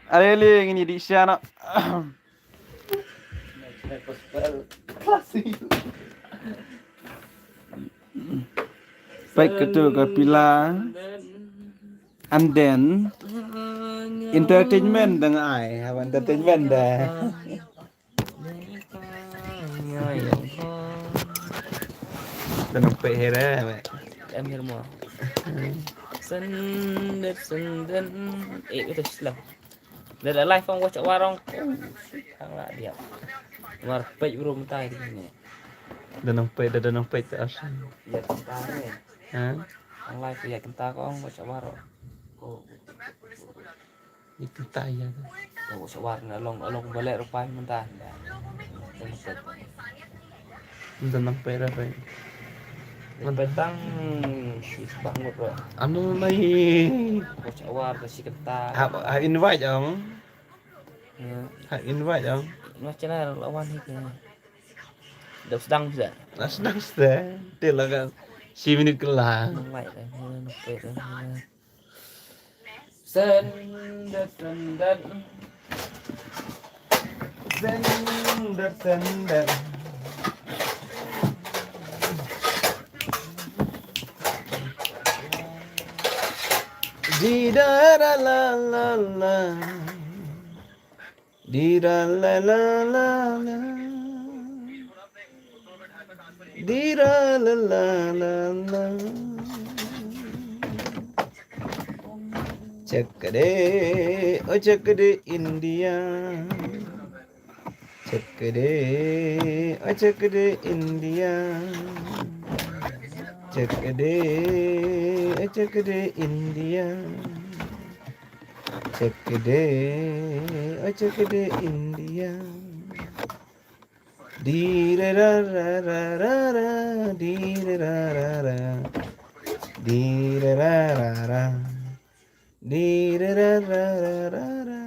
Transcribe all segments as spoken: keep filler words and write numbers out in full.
Ale le ngin ïa dih sha noh. Peit katu ka pila. And then entertainment dang ai, haba entertainment da. Da nang peit hera me. Em her mo. Sen det sen den. Eh, itu silang. Da la live ong watch warong. Kang la dia. Mar peit bro mentai di sini. Da nang peit, da, da nang peit ta as. Ya, ta ni. Ha? Ang live ya kenta ko ong watch warong. Itu ta ya. Tahu sawar na long long balik rupai mentah. Dah nampai dah pai. Petang si bangut bro. Anu mai. Sawar ke si kentang. Ha, ha invite ong. Ya. Ha invite ong. Macam mana lawan ni ke? Dah sedang sudah. Dah sedang sudah. Dia lah kan. Si minit kelang. Nampai dah. Nampai dah. Sen, dat, sen, dat. Sen, dat, sen, dat. Di da ra la la la. Di da la la la la. Di da la la la la. Chakde, oh chakde India. Chakde, oh chakde India. Chakde, oh chakde India. Chakde, oh chakde India. Di ra ra ra ra ra ra, di ra ra ra ra. Di ra ra ra ra. Di ra ra ra ra ra ra.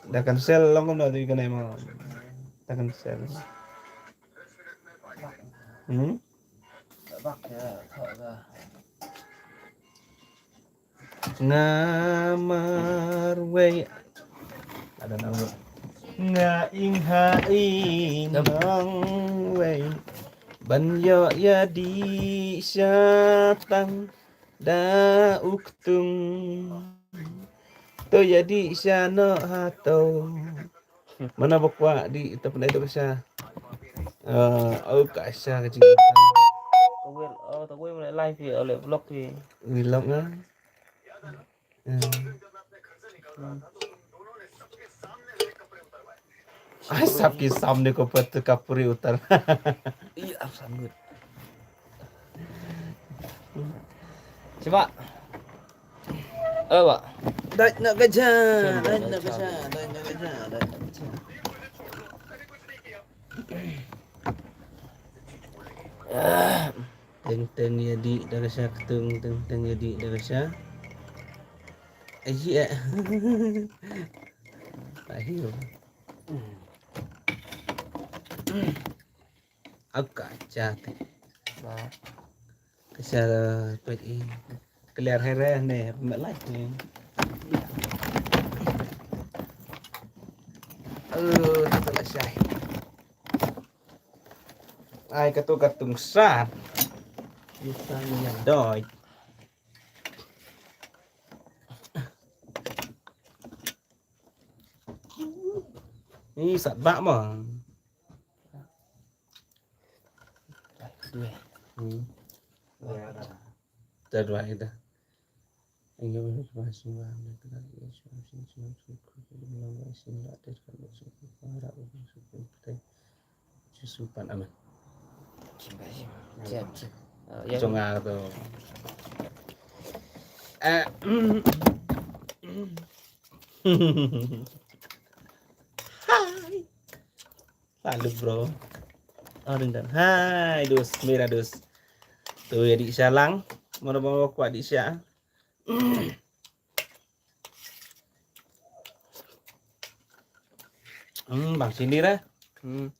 Da cancel long kumno tu ikan emang. Da cancel. Hmm? Nga marwei. Ada nama. Nga ing ha ing nong wei. Ban ïoh ïa dih sha tang da u ktung. To ïa dih sha noh ha to. Mana ba kwah dih, to pynlait to ka sha. Eh, oh ka sha ka jingim. To wel, oh to wel live hi, oh le vlog hi. Vlog nga. Eh. Hmm. Ai sab ki samne ko pat ka puri utar. Iya, ap sangut. Cuba. Eh, Wak. Dait na ka ja, dait na ka ja, dait na ka ja, dait na ka ja. Teng teng ïa dih da ka sha ktung, teng teng ïa dih da ka sha. Ai eh. Ai. Ap ka cha te. Ba. Ka sha pet i. Clear here ne, me light ne. Oh, tu la shai. Ai ka tu ka tung sat. Yu sang ya doi. Ni sat bak mo. Dua. Hmm. Dah dua dah. Supan aman. Siap, siap. Oh, ya. Jong aku tu. Eh, Hai. Lalu bro. Oh, dendam. Hai, dus, mira dus. Tu ya di sha lang. Mana bawa kuat di sha. Hmm, bang sini dah. Hmm.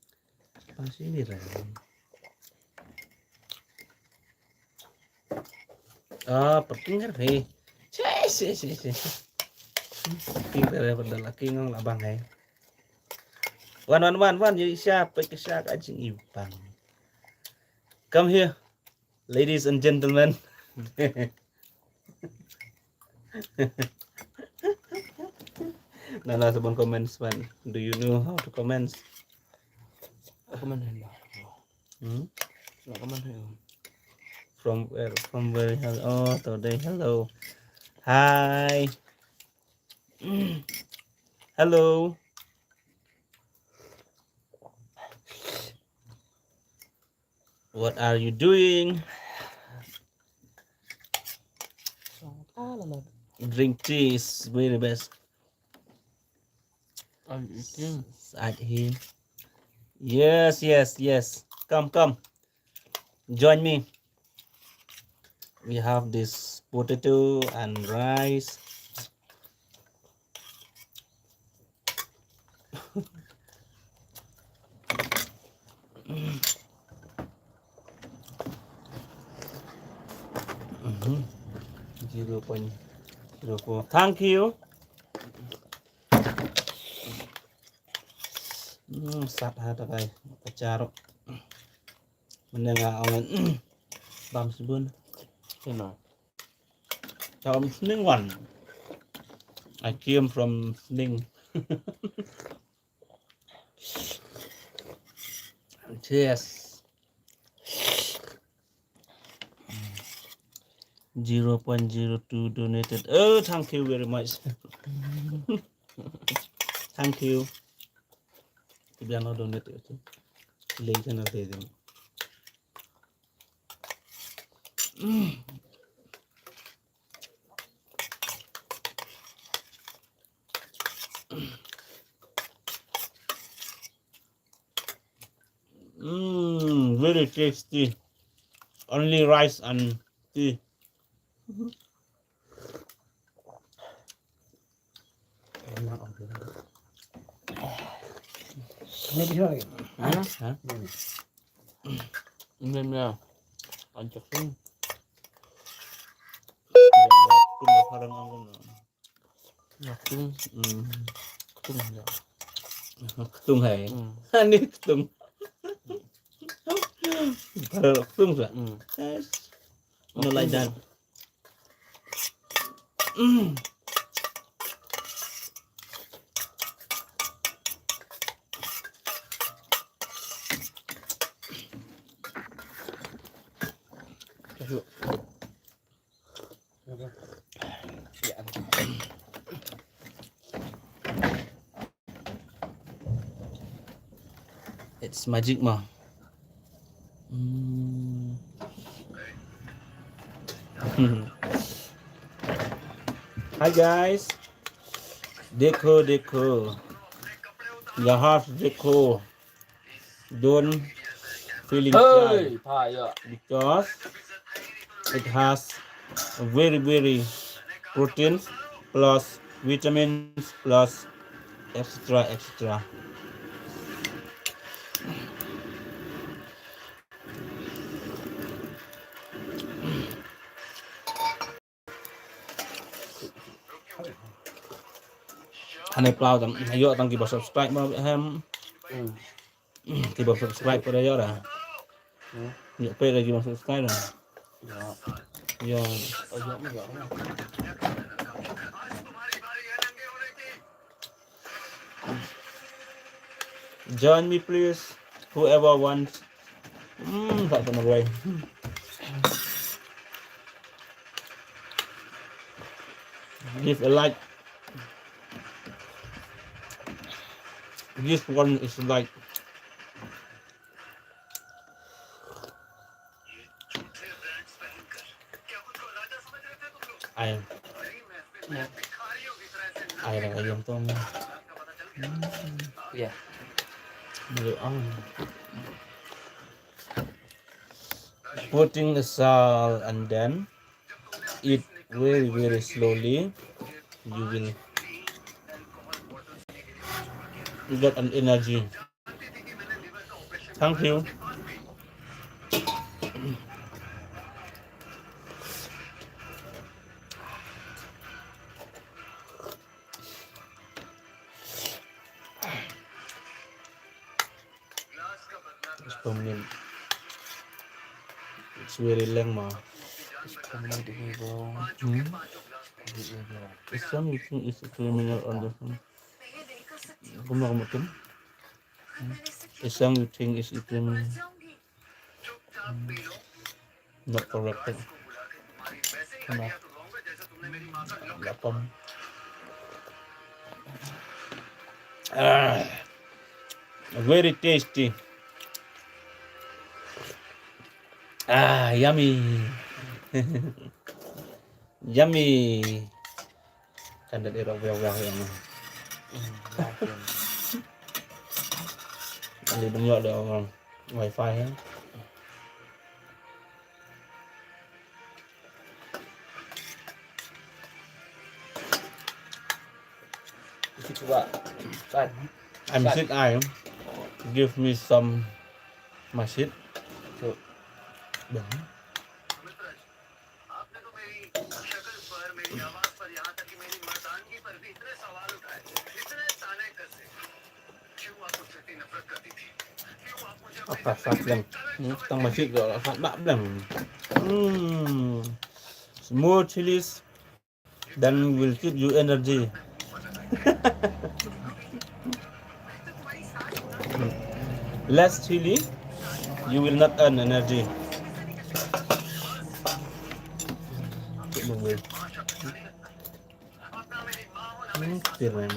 Bang sini dah. Ah, pergi ngerti. Si, si, si, si. King tare padal king ong la bang hai. Wan wan wan wan, ïa sha pek sha ka jing i bang. Come here, ladies and gentlemen. Nana sabon comments man. Do you know how to comment? Comment hai ba. Hmm? Comment hai. From where? From where? Hello, today. Hello. Hi. Hello. What are you doing? Drink tea is very best. I'm eating. Sat hi. Yes, yes, yes. Come, come. Join me. We have this potato and rice. Mhm. Zero point zero four. Thank you. Hmm, sat ha ta kai. Ka charok. Mynne nga ong, bam sbun. You know. Ka ong sning wan. I came from sning. Cheers. Zero point zero two donated. Oh, thank you very much. Thank you. Ki biang no donate tu. Lei channel te jeng. Mm, very tasty. Only rice and tea. Hah? Hah? Ini dia. Ajak sini. Dia, dia, dia, dia, dia, dia, Ktung. Hmm. Ktung ya. Ktung hai. Hmm. Ani ktung. Para ktung sa. Hmm. Yes. No like that. Hmm. Kasih. It's magic ma. Hmm. Hi guys. Dekho, dekho. Yaha se dekho. Don't feeling shy because it has very, very proteins plus vitamins plus et cetera, et cetera. Hane plau tam, ïoh tang kiba subscribe ma hem. Hmm. Kiba subscribe pada ïoh dah. Hmm. Ïoh pe lagi masuk subscribe dah. Ïoh. Ïoh. Oh, ïoh, ïoh. Join me please, whoever wants. Hmm, tak pernah boleh. Give a like. This one is like I I don't know. Yeah. Putting the salt and then eat very, very slowly. You will get an energy. Thank you. Permanent. It's very leng ma. It's permanent, bro. Hmm? Is some you think is a criminal on the phone? Kumno kumno? Is some you think is a criminal? Hmm. Not correct. Lapam. Ah, very tasty. Ah, yummy. Yummy. Kan da ira wiang wiang yang. Ani dum yok da wifi ya. Cuba. Kan. I'm sick, I give me some masit. Cuba. Apa sat lang. Hmm, tang masit ga sat bak lang. Hmm. More chilies, then will keep you energy. Less chili, you will not earn energy. Hmm, kira.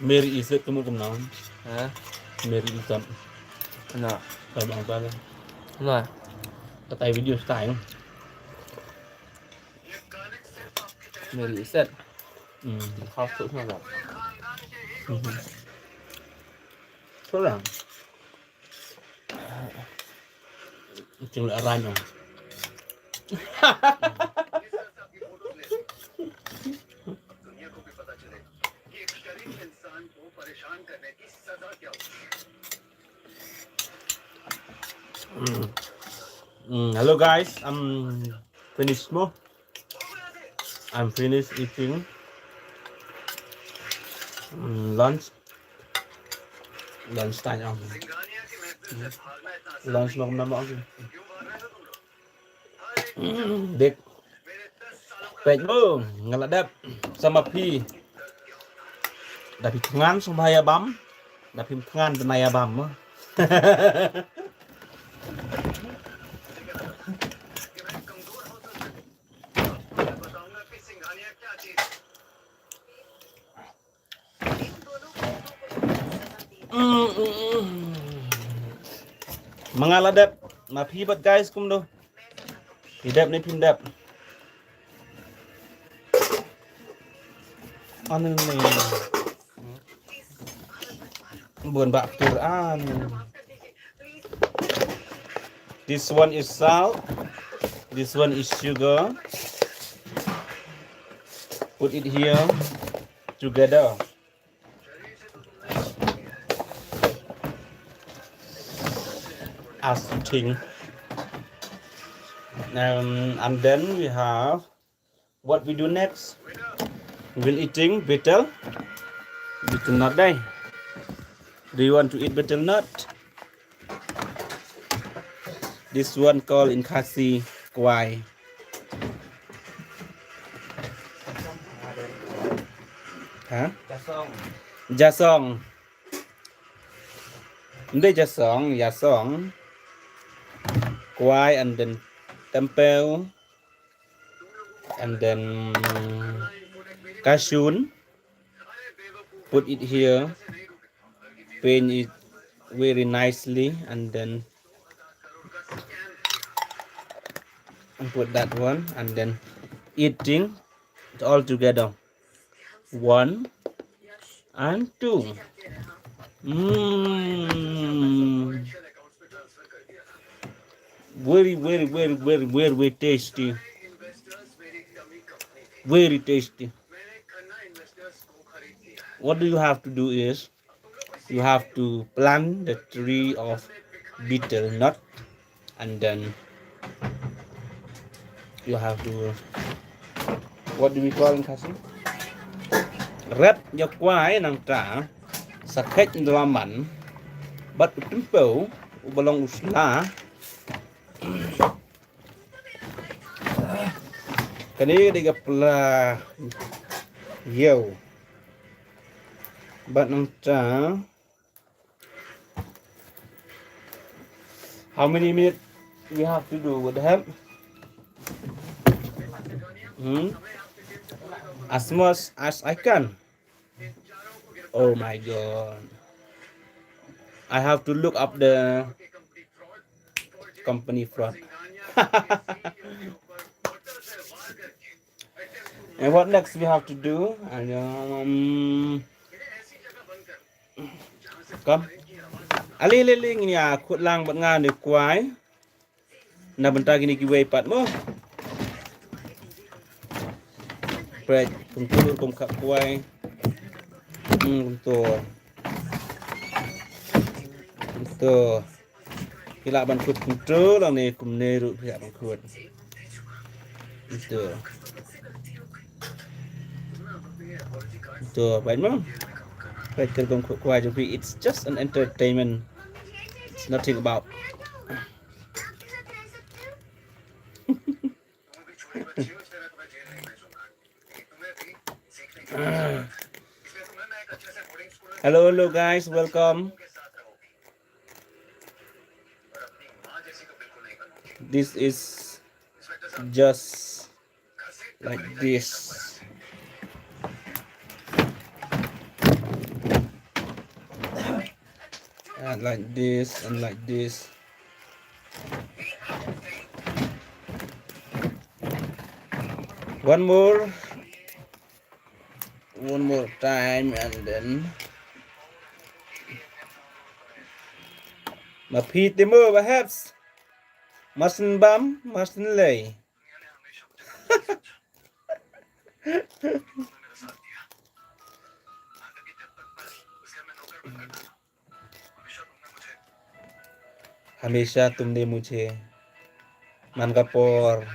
Mary Iset kamu kenal? Ha? Mary Iset. Kenal. Kalau bang tahu. Kenal. Kata video style. Mary Iset. Hmm. Khas tu sana. Hmm. Seorang. Cing le arang. Mm. Mm, hello guys, I'm finished mo. I'm finished eating. Mm, lunch. Lunch time. Mm. Lunch mo kumno mo. Dik. Peit mo, nga la dep sa ma phi. Da phi thngan sngewbha ïa bam, da phim thngan dei na ïa bam mo. Mm, mm, mm. Ma nga la dep, ma phi bad guys kumno? Phi dep ne phim dep? Ani ne. Bun bak tur ani. This one is salt. This one is sugar. Put it here together. As you think. Um, and then we have, what we do next? We'll eating betel. Betel nut dei. Do you want to eat betel nut? This one called in Khasi kwai. Huh? Jasong. Jasong. Ym dei jasong, jasong. Kwai and then tempeh. And then cashew, put it here, paint it very nicely, and then and put that one, and then eating it all together. One and two. Mm. Very, very, very, very, very, very tasty. Very tasty. what do you have to do is, you have to plant the tree of betel nut, and then you have to, what do we call in Khasi? Rep ïa u kwai nangta sa khet ndraman bad u tympew uba long u sla. Kane dei ka pla ïew. Bad nangta, how many minutes we have to do with the help? Hmm? As much as I can. Oh my God. I have to look up the company fraud. And what next we have to do? And, um, come. Ale, ale, ale, ngin ïa khut lang bad nga ne u kwai. Na bynta kine kiwei pat mo. Peit, kumtu kum khap kwai. Hmm, kumtu. Kumtu. Phi lah ban khut kumtu, lane kumne ruh phi lah ban khut. Kumtu. Kumtu, peit mo. Peit, kum khut kwai jong phi, it's just an entertainment. It's nothing about. Hello, hello, guys, welcome. This is just like this. And like this, and like this. One more. One more time, and then. Ma phi te mo, perhaps. Masin bam, masin lei. हमेशा तुमने मुझे, man ka por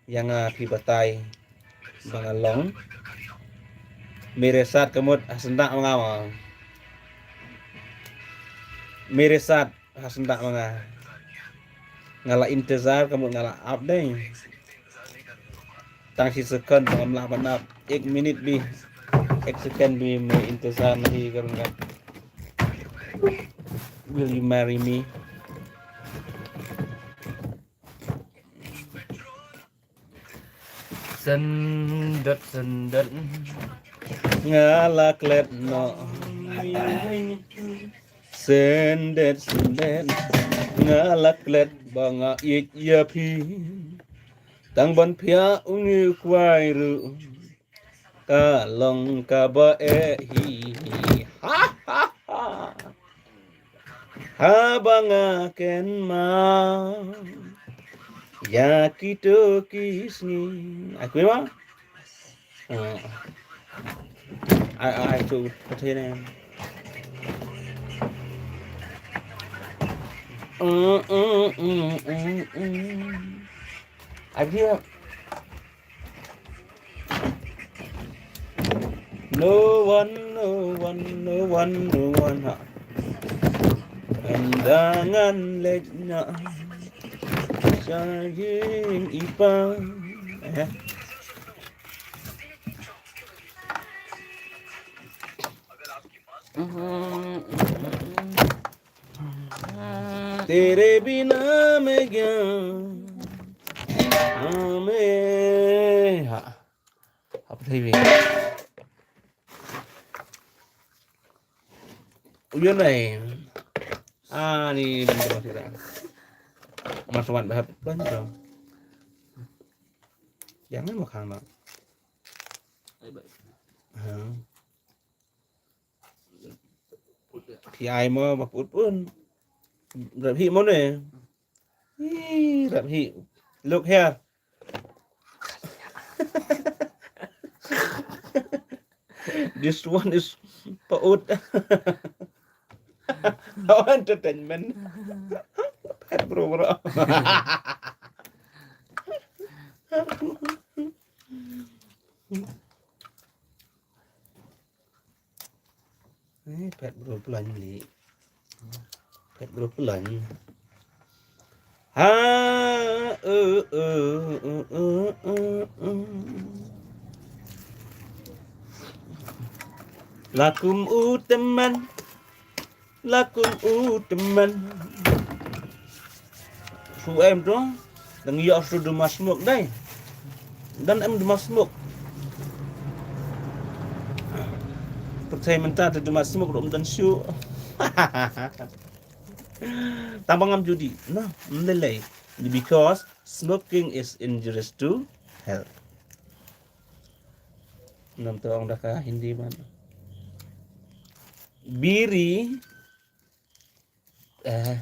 ïa nga phi batai ba nga long. मेरे साथ ka mut ha syndah ma nga. मेरे साथ ha syndah ma nga. Nga la intizar ka mut nga la ap dei. Tang shi second ngam lah ban ap. Ek minit bhi. Ek second bhi main intizar nahi karunga. Will you marry me? Syndet syndet nga la klet noh. Syndet syndet nga la klet ba nga ïeit ïa phi. Tang ban phiah u ngi u kwai ruh ka long kaba eh hi hi. Ha ha ha. Haba nga kynmaw ïa kito ki sngi. Ai kwe ma? Ai ai tu pate ne. Ai phi. No one, no one, no one, no one, ha. Ynda ngan leit na sha ïing i pa. Eh. तेरे बिना मैं क्या, हाँ, मैं, हाँ। Apa tadi, Wi? Uyo nai. Ah, ni bang terus kita. Mas wan bahap bang terus. Jangan makan, Mak. Ha. Phi ai mo ba put pun. Rap hi mo ne. Ih, rap hi. Look here. This one is Paut. Oh, entertainment. Pet bro bro. Eh, pet bro plan ni. Pet bro plan. Ha, eh, eh, eh, eh, eh, eh. Lakum uteman. Lakum uteman. Su em tu. Dang ïoh su duma smoke dai. Dan em duma smoke. Percaya mentah tu duma smoke dum dan su. Tambang am judi. No, mlelei. Because smoking is injurious to health. Nam tu ong da ka Hindi man. Biri. Eh.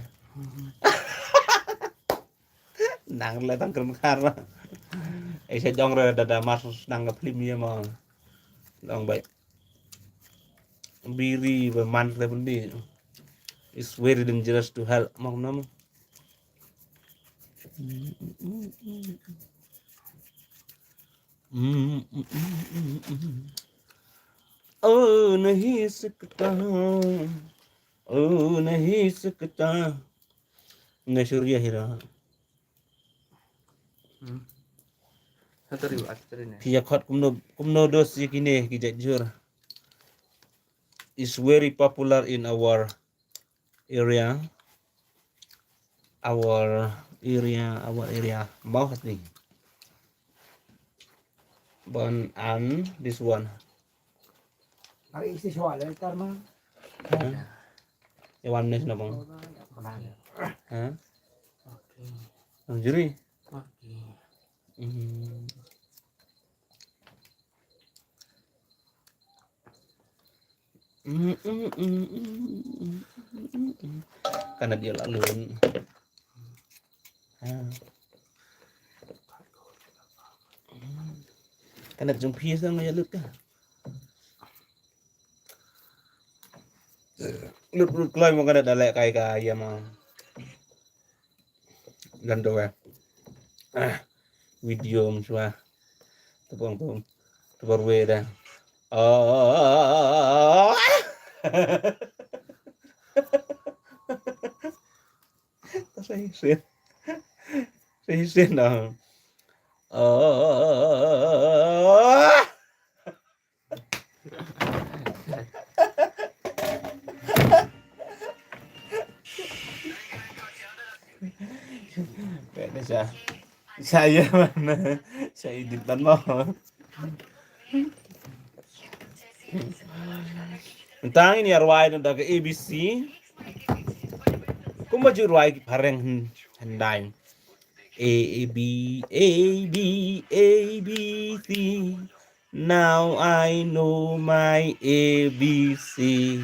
Nang le tang kren khar. Eh, sa jong re da da mas nang ka film ye ma. Dong bai. Biri ba man le bundi. It's very dangerous to health. Mong nam. Oh, nahi sakta. Oh, nahi sakta. Nashuriya hira. Hmm. Hatari, hatari ne. Phi ïa khot kumno, kumno dos ïa kine ki jait jhur. Is very popular in our area. Our area, our area. Bau hati. Bon and this one. Hari isi soal ya, tar ma. Hah? Ya, one minute na bang. Hah? Okay. Bang juri? Okay. Hmm. Kana dia lalu. Ha. Kana jong phi sang ya lut ka. Lut lut kloi mo kana da leh kai ka ya ma. Dan tu eh. Ah, video mswa. Tepung tu. Tepung we dah. Oh. Sa isin. Sa isin dah. Oh. Pwede siya. Siya yun. Siya edit mo. Tang ini arwai na daga A B C. Kumba ju rwai ki phareng hyndai. A, A, B, A, B, A, B, C. Now I know my A B C.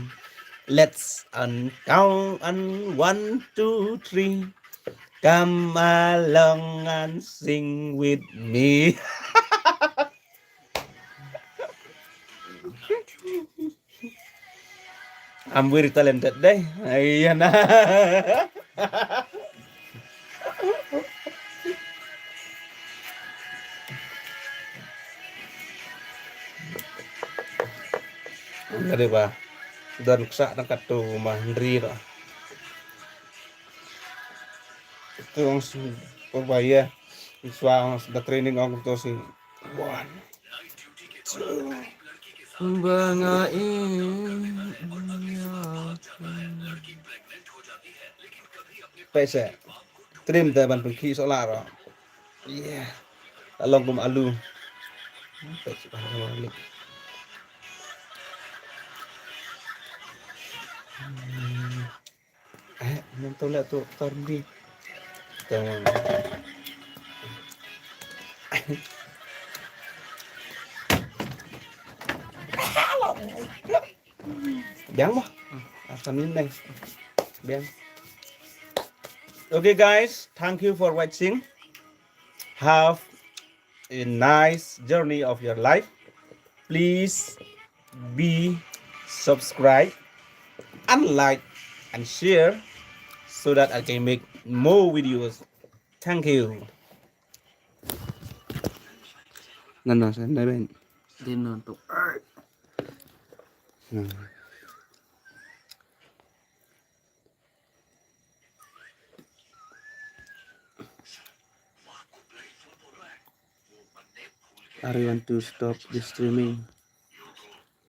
Let's uncount and one, two, three. Come along and sing with me. I'm very talented deh. Iya na. Kade ba don ksa na katu ma hynri ro. Tu ong si purba ya. Iswa ong da training ong tu si. One. Two. Ba nga i. Pese. Trim te ban pengki sola ro. Yeah. Along kum alu. Pese ban alu. Hmm. Eh, nang tu lah tu, tar ni. Tengok. Biang bah. Asam ni nai. Biang. Okay guys, thank you for watching. Have a nice journey of your life. Please be Subscribe and like and share so that I can make more videos. Thank you. Ngan nang sen dai ben. Din nang tu. Hmm. Are you want to stop the streaming?